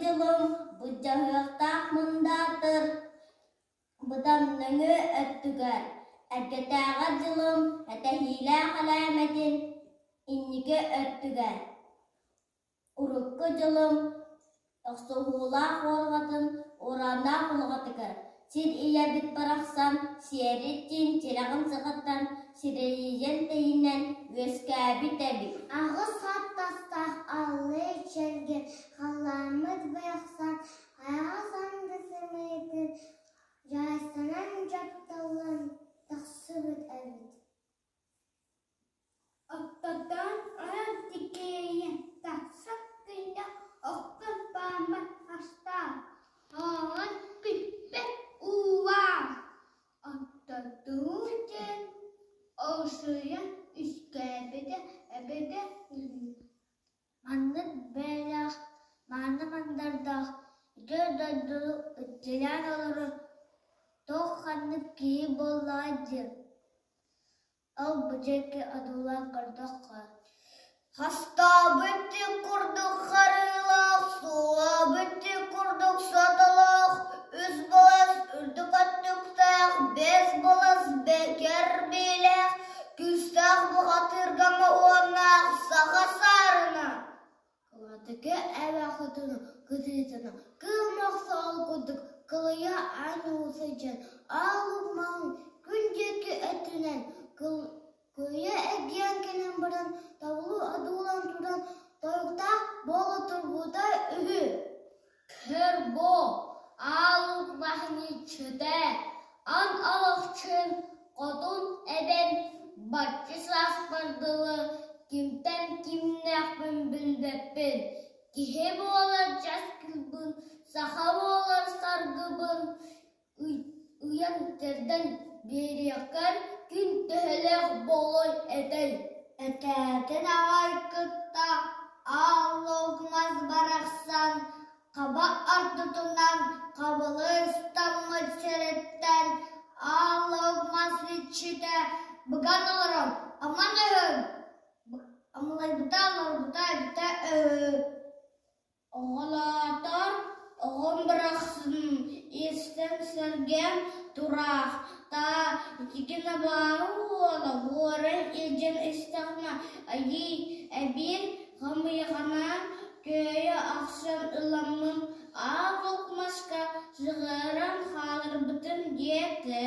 дьылым былдьаһыахтаах мындаатыр быдан нөҥүө өттүгэр, эргэтээҕэр дьылым этэһиилээх элээмэтин инники өттүгэр. Урукку дьылым охсуһуулаах уорҕатын урааннаах улаҕатыгар сир ийэбит барахсан сиэрит-тиин тирэҕин саҕаттан сирэйийэн тэйинэн үөскээбит эбит. Аҕыс аттастаах аллыы чэлгин халлааммыт барахсан араас анды сымыытын дьаарыстанан дьапталлан тахсыбыт эбит. Оттотон ойон тикиэйэн тахсар күннэ охтон бааммат астаах, ааҕан бүппэт уулаах. Оттотуу диэн олсуйан үскээбитэ эбитэ үһү. Маннык бэйэлээх, мааны мандардаах, үтүө дойдуну иччилээн олорор туох ханнык киһи буоллаҕай диэн Ол бу диэки одуулаан көрдөххө, Хастаабыт курдук харыылаах, суулаабыт курдук саталаах, үс балас үрдүк өттүктээх, биэс балас бэкэр биилээх, күүстээх бухатыырга моһуоннаах саха саарына. Кылатыгы эбэ хотуну кытыытына кыыл мохсоҕол курдук кылыйа аан сылдьан аал маҥан күн диэки өттүнэн кыйа эргийэн кэлэн баран тобулу одуулаан туран тойуктаах буола турбута үһү. Көр бу, аал маһын иччитэ, ан олохчун хотун эбэм бачча сааспар дылы кимтэн кимнээхпин билбэппин, киһи буолар часкыйбын, саха буолар саргыбын ыйан-кэрдэн биэриэххэр күн төһөлөөх буолуой этэй? Этээтин аҕай кытта аал мас барахсан хаба ортотунан хабылы ыстаммыт сириттэн аал мас иччитэ быган олорон аман өһүн амалайбыта олорбута эбитэ үһү. Оҕолоотор оҕом барахсан истэн сэргээн тураах, таа итигин абааһы уола уоран илдьэн истэҕинэ айыы эбиир хамыйаҕынан күөйэ охсон ыламмын аал лук маска сыһыаран хаалларбытым диэтэ.